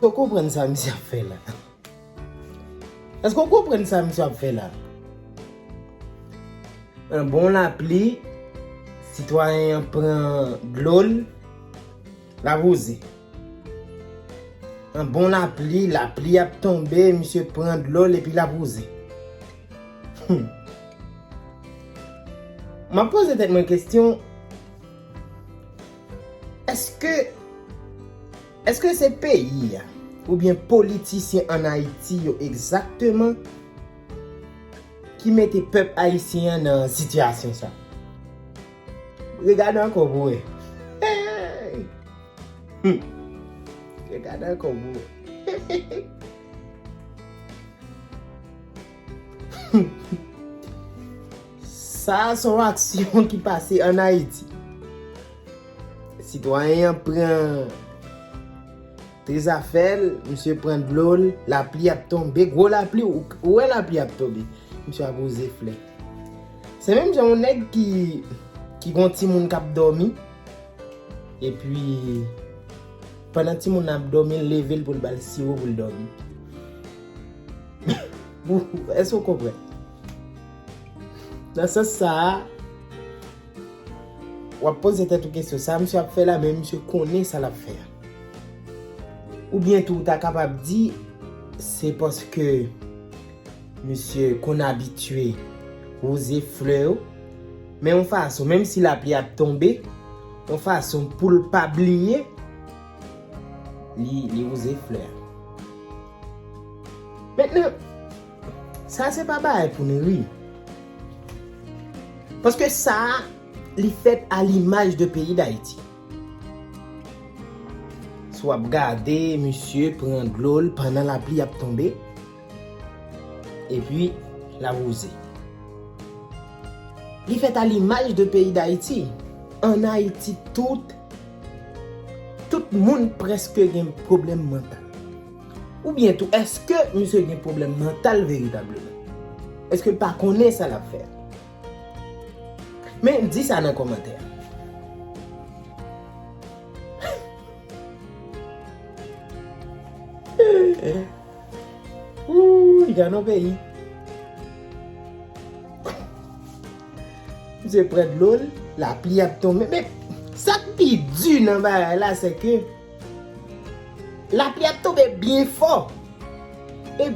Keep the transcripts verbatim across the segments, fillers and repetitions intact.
Ou konprann sa misye ap fè la? Èske w konprann sa misye ap fè la? An bon lapli, sitwayen an pran dlo l, l ap wouze. An bon lapli, lapli ap tonbe, misye pran dlo l epi l ap wouze. Hmm. M ap poze tèt mwen kesyon, èske, èske se peyi a oubyen politisyen ann Ayiti yo egzakteman ki mete pèp ayisyen an nan sitiyasyon sa? Regade ankò pou wè. Hey! Hmm. Regade ankò pou wè. Sa a se yon aksyon ki pase ann Ayiti. Sitwayen an pran tout zafè l, misye pran dlo l, lapli ap tonbe, gwo lapli, ou, ou wè lapli ap tonbe. Misye ap wouze flè. Se menm jan yon nèg ki, ki gon timoun k ap dòmi, epi pandan timoun nan ap dòmi, l leve l pou l ba l siwo pou l dòmi. Ou, èske w konprann? Nan sans sa a, w ap poze tèt ou kesyon, sa misye ap fè la, men misye konnen sa l ap fè a. Oubyen tou, ou ta kapab di, se paske misye konn abitye wouze flè yo, men yon fason, menm si lapli ap tonbe, yon fason pou l pa bliye, li, li wouze flè a. Mentnan, sa se pa bagay pou n ri. Paske sa a, li fèt a limaj de peyi Dayiti. Si w ap gade, misye pran dlo l pandan lapli ap tonbe, epi l ap wouze. Li fèt a limaj de peyi Dayiti. Ann Ayiti, tout, tout moun prèske gen pwoblèm mantal. Oubyen tou, èske misye gen pwoblèm mantal veritableman? Èske l pa konnen sa l ap fè a? Men, di sa nan kòmantè a. Ooh, li ka nan peyi. Misye pran dlo l, lapli ap tonbe. Men, sa k pi di nan bagay la, se ke lapli ap tonbe byen fò. E,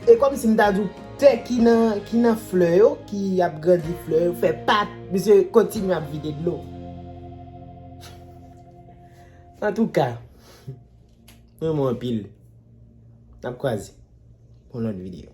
e kòmsi m ta di w, tè ki nan, ki nan flè yo, ki ap grandi flè yo, fè pa misye kontinye ap vide dlo. Antouka, m renmen w anpil. N ap kwaze pou yon lòt videyo.